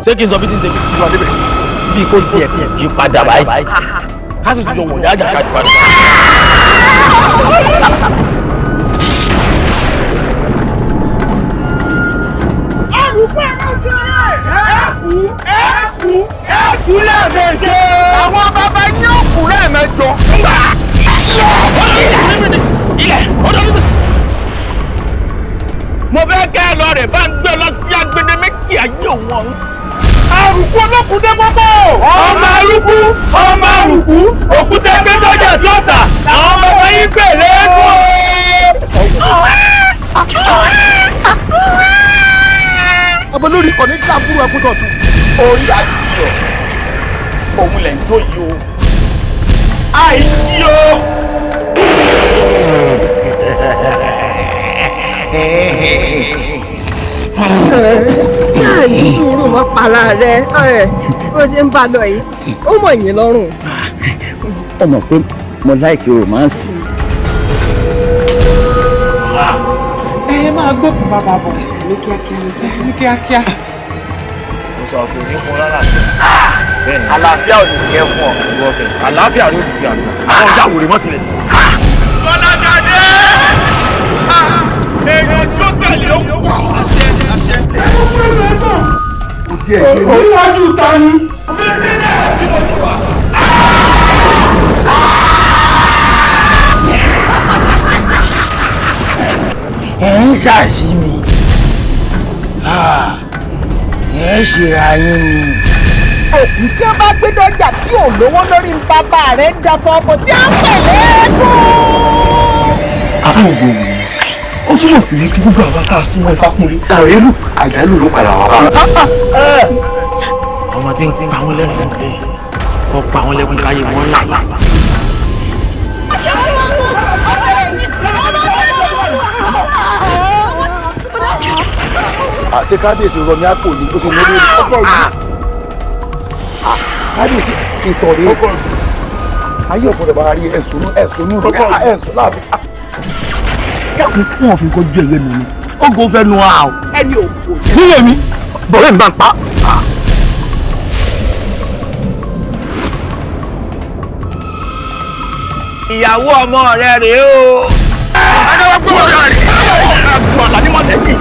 Ṣé kí n sọ bí tí ń ṣe bí kò tiẹ̀ yí padà báyìí ká sì tún jọ wọ̀nyá àjàkadì padà. Àrùkù ẹ̀rọ sí ẹ̀kú ẹ̀kú ẹ̀kú lẹ́ẹ̀mejì. Àwọn bàbá yín ó kú lẹ́ẹ̀mẹjọ. Ilẹ̀ ọdọ níbi. Mo fẹ́ kẹ́ ẹ lọ rẹ̀ bá ń gbé lọ sí agbede méjì ayé òun ọ̀hún. Àrùkù olókùn dé pọ́pọ́. Ọmọ arúgbó ọmọ àrùkù òkúta ẹgbẹ́ tọ́jà tí ó tà àwọn bàbá yín pè lẹ́kọ̀ọ́. Ọmọ lórí kò ní dá fún ẹkú tó sùn. Orí àjọ òun lẹ̀ ń tó yìí o. Àìsí o. Ṣáà ní sùúrù mọ́ para rẹ bó ṣe ń bá lọ yìí ó mọ̀ yín lọ́rùn. Ó mọ̀ pé mo láìkí romance. Ẹ máa gbókùn bàbá bọ̀. Ní kíákíá ní kíákíá. Ní kíákíá. Mo sọ pé ní fún lálàáfíà. Bẹ́ẹ̀ni àlàáfíà ò ní jẹ́ fún ọ. Àlàáfíà ló fi àná. Àwọn ọjà wòrè mọ́ tilẹ̀. Bọ́lájáde! Èèyàn tí ó tẹ̀lé ó pọ̀. Àṣẹ àṣẹ. Níwájú ta ni. Ẹ ń ṣàṣì mi, ẹ ń ṣèrà yín ni. Òkú tí wọ́n bá gbé dọ́jà tí ò lówó lórí ń bàbá rẹ̀ ń daṣọ ọkọ̀ tí a ń pè léegun. Àwọn ògùn ó túmọ̀ sí wípé gbogbo àwa tá a súnmọ́ Ifákúnlé àrélù àjálù ló padà wá bá. Ọmọ tí ń pa wọ́n lẹ́kùn kọ́ pa wọ́n lẹ́kùn káyé wọ́n là. Àṣé kábíyèsí rọmi àpò ní bó ṣe lórí ọkọ yìí. Kábíyèsí ìtọ̀rẹ́ ayé ọ̀gbọ́dọ̀ bá rí ẹ̀sùn ẹ̀sùn ẹ̀sùn láàfin. Dákun fún òfin kọjú ẹ lẹ́nu ni. Ogun fẹ́ nu a o. Ẹni òkú. Nílé mi, bọ̀rẹ́ mi bá ń pa. Ìyàwó ọmọ rẹ rèé o. Adáwọ̀ gbọ́dọ̀ rẹ̀. Àgbọ̀n àlàní mọ̀lẹ́bí.